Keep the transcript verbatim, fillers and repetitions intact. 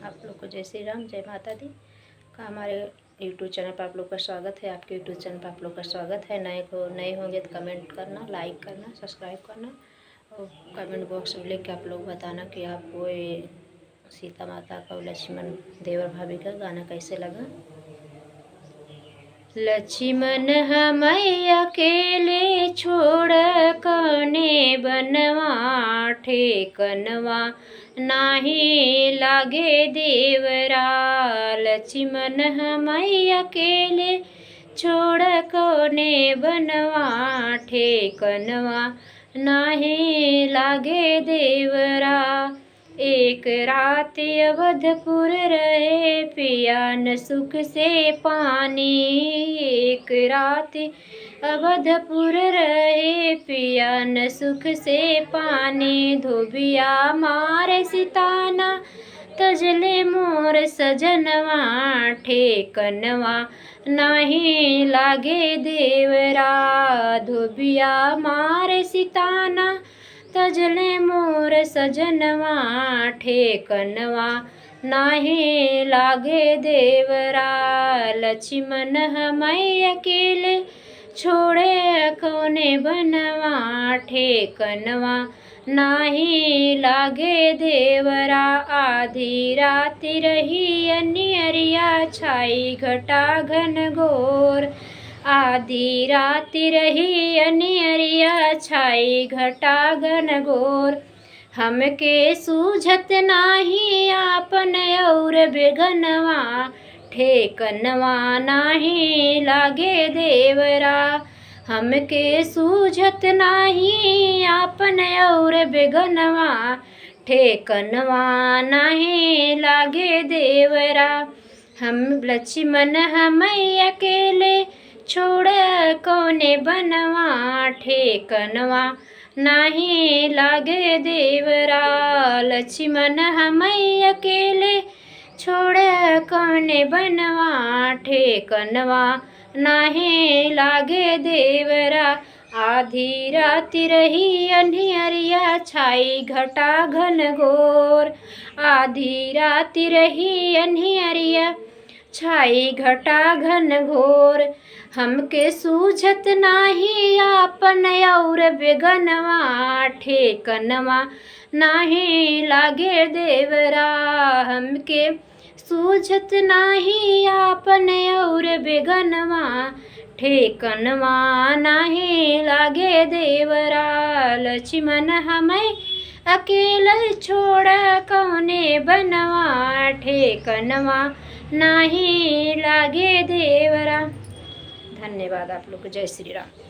आप लोग को जय श्री राम, जय माता दी। का हमारे YouTube चैनल पर आप लोग का स्वागत है। आपके YouTube चैनल पर आप लोग का स्वागत है। नए को, नए होंगे तो कमेंट करना, लाइक करना, सब्सक्राइब करना और कमेंट बॉक्स में लिख के आप लोग बताना कि आपको ये सीता माता का और लक्ष्मण देवर भाभी का गाना कैसे लगा। लक्ष्मण हमैं अकेले छोड़ कौने बनवा, ठेकनवा नाहीं लागे देवरा। लक्ष्मण हमैं अकेले छोड़ कौने बनवा, ठेकनवा नाहीं लागे देवरा। एक रात अवधपुर रहे पिया न सुख से पानी, एक रात अवधपुर रहे पिया न सुख से पानी। धोबिया मारे सिताना तजले मोर सजनवा, ठेकनवा नाहीं लागे देवरा। धोबिया मारे सिताना तजले मोर सजनवा, ठेकनवा नाहीं लागे देवरा। लक्ष्मण हमैं अकेले छोड़े कौने बनवा, ठेकनवा नाहीं लागे देवरा। आधी राति रही अनियरिया छाई घटा घन घोर, आधी राति रही अनियरिया छाई घटा घन घोर। हमके सूझत नाहीं आपन और बेगनवा, ठेकनवा नाहीं लागे देवरा। हमके सूझत नाहीं आपन और बेगनवा, ठेकनवा नाहीं लागे देवरा। हम लक्ष्मण हमैं अकेले छोड़ कौने बनवा, ठेकनवा नाहीं लागे देवरा। लक्ष्मण हमैं अकेले छोड़ कौने बनवा, ठेकनवा नाहीं लागे देवरा। आधी राति रही अन्हियरिया छाई घटा घन घोर, आधी राति रही अन्हियरिया छाई घटा घन घोर। हमके सूझत नाहीं आपन और बेगनवा, ठेकनवा नाहीं लागे देवरा। हमके सूझत नाहीं आपन और बेगनवा, ठेकनवा नाहीं लागे देवरा। लक्ष्मण हमैं अकेले छोड़ कौने बनवा, ठेकनवा नाहीं लागे देवरा। धन्यवाद आप लोग को। जय श्री राम।